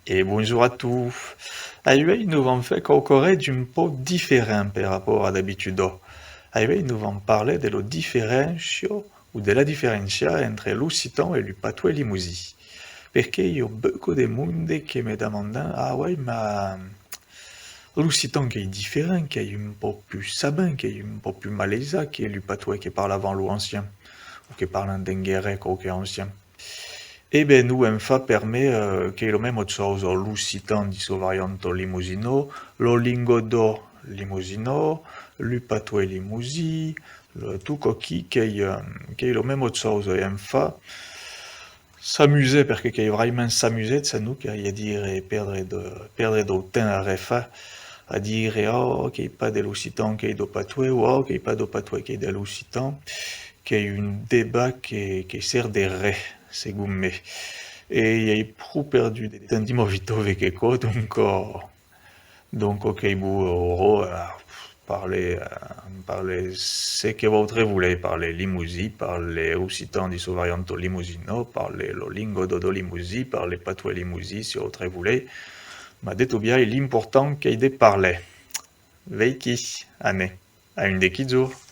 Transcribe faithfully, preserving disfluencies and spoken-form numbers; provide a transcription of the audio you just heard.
E bonjorn a tots. Auei nos vam far quauqua ren d'un pauc diferent per rapòrt a d'abitudas. Auei nos vam parlar de la diferéncia o de la diferéncia entre l'occitan e lo patoès lemosin. Perque i a beucòp de monde que me damandan: "Ah uei, ma l'occitan qu'ei diferent, qu'ei un pauc pus sabent, qu'ei un pauc pus malaisat que lo patoès que parlavan los ancians, o que parlan d'enguera quauques ancians." E ben, non, en fach, per me, eh, qu'ei la mema chausa, l'occitan dins sa varianta lemosina, la lengadòc lemosina, lo patoès lemosin, lo, tot çò qui qu'ei, eh, qu'ei la mema chausa, e en fach, s'amusar, perque qu'ei vraiments s'amusar, senon qu'ei a dire pèrdre de, pèrdre dau temps a ren far, a dire: "Oh, qu'ei pas de l'occitan, qu'ei dau patoès", o: "Oh, qu'ei pas dau patoès, qu'ei de l'occitan", qu'ei un debat que, que sèrv de ren, segon me. E i ai pro perdut de temps dins ma vita auec aquò, donc, eh, donc, ok, bon, aura, eh, parle, eh, parle ce que vautres volètz, parle lemosin, parle occitan dins sa varianta lemosina, parle la lengadòc dau Lemosin, parle patoès lemosin, se vautres volètz, mas de tot biais, l'important qu'ei de parlar. Veiquí, anem, a un de quilhs jorns.